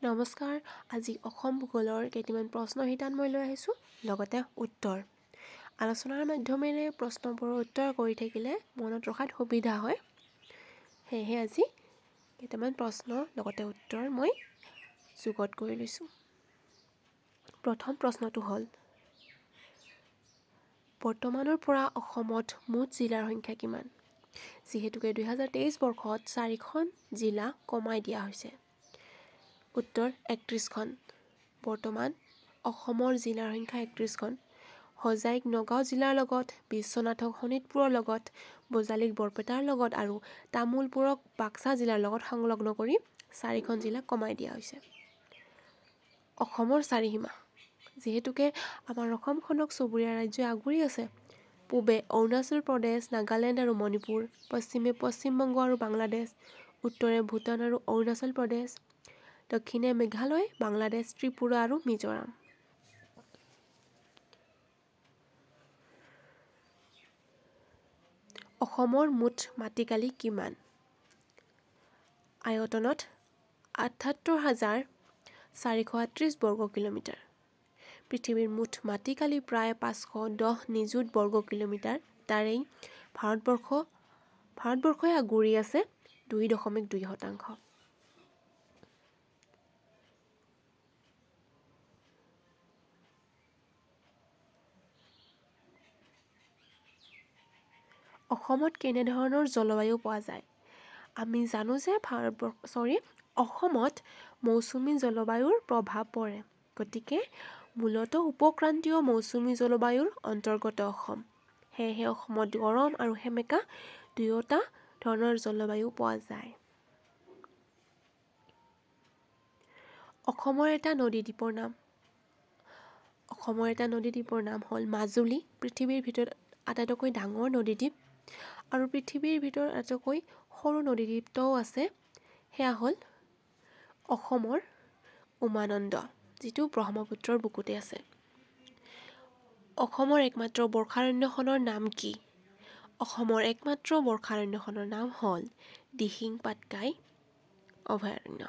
নমস্কাৰ, আজি অসম ভূগোলৰ কেইটিমান প্ৰশ্ন শিতান মই লৈ আহিছোঁ, লগতে উত্তৰ। আলোচনাৰ মাধ্যমেৰে প্ৰশ্নবোৰৰ উত্তৰ কৰি থাকিলে মনত ৰখাত সুবিধা হয়। সেয়েহে আজি কেইটামান প্ৰশ্ন লগতে উত্তৰ মই যুগত কৰি লৈছোঁ। প্ৰথম প্ৰশ্নটো হ'ল, বৰ্তমানৰ পৰা অসমত মুঠ জিলাৰ সংখ্যা কিমান? যিহেতুকে 2023 বৰ্ষত 4খন জিলা কমাই দিয়া হৈছে। উত্তৰ 31খন। বৰ্তমান অসমৰ জিলাৰ সংখ্যা 31খন। হোজাইক নগাঁও জিলাৰ লগত, বিশ্বনাথক শোণিতপুৰৰ লগত, বজালীক বৰপেটাৰ লগত আৰু তামোলপুৰক বাক্সা জিলাৰ লগত সংলগ্ন কৰি 4খন জিলা কমাই দিয়া হৈছে। অসমৰ চাৰিসীমা। যিহেতুকে আমাৰ অসমখনক চুবুৰীয়া ৰাজ্যই আগুৰি আছে। পূবে অৰুণাচল প্ৰদেশ, নাগালেণ্ড আৰু মণিপুৰ, পশ্চিমে পশ্চিমবংগ আৰু বাংলাদেশ, উত্তৰে ভূটান আৰু অৰুণাচল প্ৰদেশ, দক্ষিণে মেঘালয়, বাংলাদেশ, ত্ৰিপুৰা আৰু মিজোৰাম। অসমৰ মুঠ মাটিকালি কিমান? আয়তনত 78,438 বৰ্গ কিলোমিটাৰ। পৃথিৱীৰ মুঠ মাটিকালি প্ৰায় 510 নিযুত বৰ্গ কিলোমিটাৰ। তাৰেই ভাৰতবৰ্ষই আগুৰি আছে 2.2%। অসমত কেনেধৰণৰ জলবায়ু পোৱা যায়? আমি জানো যে অসমত মৌচুমী জলবায়ুৰ প্ৰভাৱ পৰে। গতিকে মূলতঃ উপক্ৰান্তীয় মৌচুমী জলবায়ুৰ অন্তৰ্গত অসম। সেয়েহে অসমত গৰম আৰু সেমেকা দুয়োটা ধৰণৰ জলবায়ু পোৱা যায়। অসমৰ এটা নদীদ্বীপৰ নাম। অসমৰ এটা নদীদ্বীপৰ নাম হ'ল মাজুলী। পৃথিৱীৰ ভিতৰত আটাইতকৈ ডাঙৰ নদীদ্বীপ আৰু পৃথিৱীৰ ভিতৰত আটাইতকৈ সৰু নদীদ্বীপটোও আছে, সেয়া হ'ল অসমৰ উমানন্দ, যিটো ব্ৰহ্মপুত্ৰৰ বুকুতে আছে। অসমৰ একমাত্ৰ বৰ্ষাৰণ্যখনৰ নাম কি? অসমৰ একমাত্ৰ বৰ্ষাৰণ্যখনৰ নাম হ'ল দিহিং পাটকাই অভয়াৰণ্য।